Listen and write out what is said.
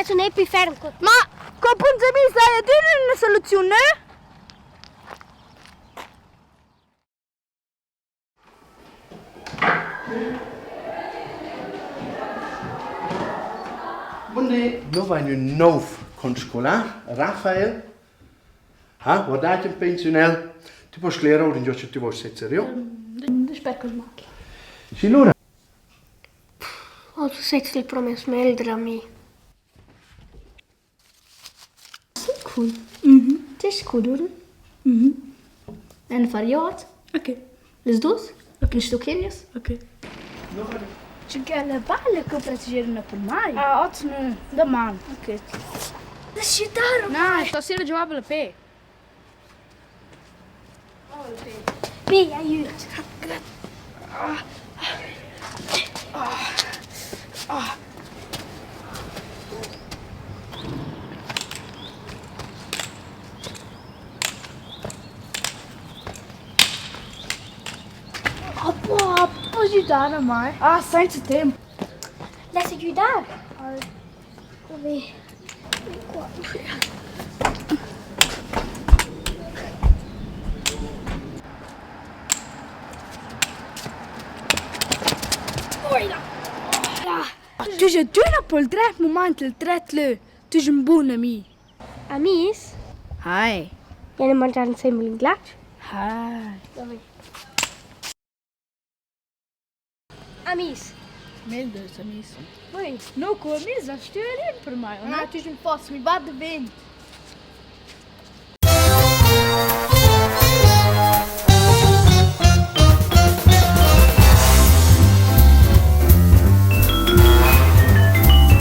sun eir pü ferm co. Ma co buns amis l'haja adüna üna soluziun, nö? Bun di, no vain ün nouv conscolar, Rafael. Ha, guardate ün pensiunel. Ti post sclerer our ingio cha tü voust sezzer, jo? Sper col matla. Schi lura. Also sezzel pro meis meglder ami. Cool. Mhm. Das ist cool, oder? Mhm. En far jot. Okay. Les dus? Okay. Nicht du kennst? Okay. Che la balla che pratigieren per mai. Ah, oz nu, daman. Okay. Das ist darum. Na, stasera giovava la pe. Bi, aiüt. Appa, poss güdar a mai? Ah, sainza temp. Lessa güdar? Ve qua. Tu es adüna pro'l dret mumaint i'l dret lö. Tu es ün bun ami. Amis? Hai. Vieni a mangiar insembel ün glatsch? Hai. Amis. Meglers amis. Voi? No, co amis, la stüa per mai. Na, tu es ün fos, mi va davent.